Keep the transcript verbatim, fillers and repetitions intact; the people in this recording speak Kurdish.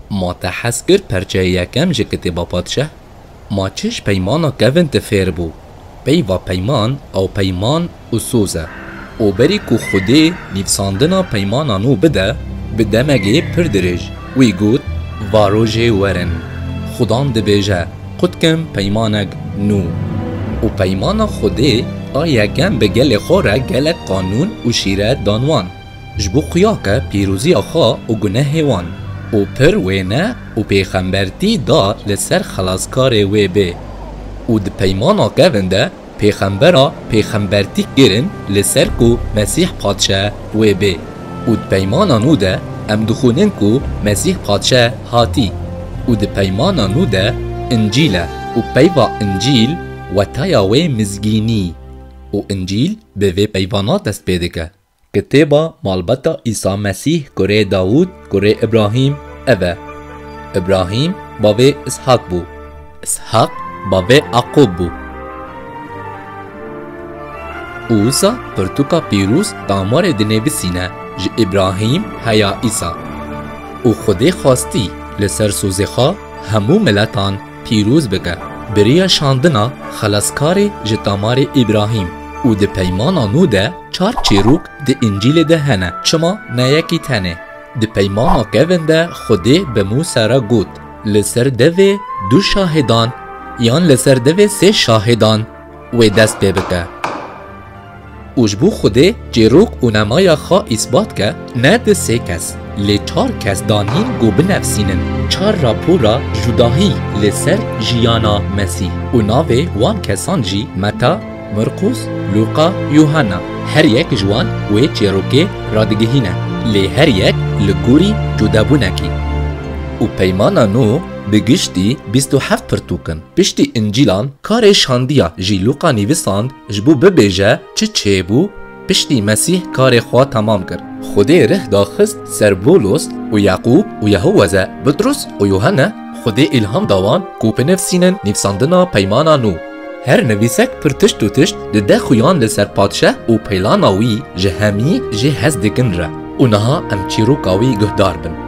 Ma te hez kir perçeyê yekem ji Kitêba Padşah? Ma çi ji peymana kevin te fêr bû? Peyva peyman ew peyman û soz e. Û berî ku Xwedê nivîsandina peymana nû bide, bi demekê pir dirêj, wî got, Va rojê werin. Xudan dibêje, Qut kim peymanek nû. Û peymana Xwedê a yekem bi gelê xwe re gelek qanûn û şîret dan wan, ji bo xuya ke pîroziya xwe û gunehê wan, û pir wêne û pêxembertî da li ser xelaskarê wê bê. Û di peymana kevin de pêxembera pêxembertî kirin li ser ku Mesîh Padşe wê bê. Û di peymana nû de em dixwînin ku Mesîh Padşe hatî. Û di peymana nû de Încîl e. Û peyva Încîl wetaya wê mizgînî. Û Încîl bi vê peyvana dest pê dike. Kitêba malbata Îsa Mesîh kurê Dawûd, kurê Îbrahîm, ev e. Îbrahîm bavê Îshak bû. Îshak bavê Aqûb bû. Û wisa pirtûka pîroz tamarê dinêvisîne ji Îbrahîm heya Îsa. Û Xwedê xwastî li ser sozê xwe hemû miletan pîroz bike. Beriya şandina xelaskarê ji tamarê Îbrahîm. Û di peymana nû de çar çîrok di Încîlê de hene, çima ne yekî tenê? Di peymana kevin de Xwedê bi Mûse re got, Li ser devê du şahêdan yan li ser devê sê şahêdan wê dest pê bike. Û ji bo Xwedê çîrok û nemaya xwe îsbat ke, ne di sê kes, lê çar kes danîn ku binivîsînin çar rapora cudahî li ser jiyana Mesîh. Û navê wan kesan jî Meta, Mirqûs, Lûqa, Yuhanna, her yek ji wan wê çîrokê radigihîne, lê her yek li gorî cudabûnekî. Û peymana nû bi giştî bîst û heft pirtûk in. Piştî Încîlan karê şandiya jî Lûqa nivîsand ji bo bibêje çi çêbû piştî Mesîh karê xwe temam kir. Xwedê rih daxist ser Bolos û Yaqûb û Yehoweze, Bitrus û Yuhanne, Xwedê îlham da wan ku binivîsînin nivîsandina peymana nû. Her nivîsek pir tişt û tişt dide xuyan li ser Padşah û peylana wî ji hemî jê hez dikin re. Û niha em çîroka wî guhdar bin.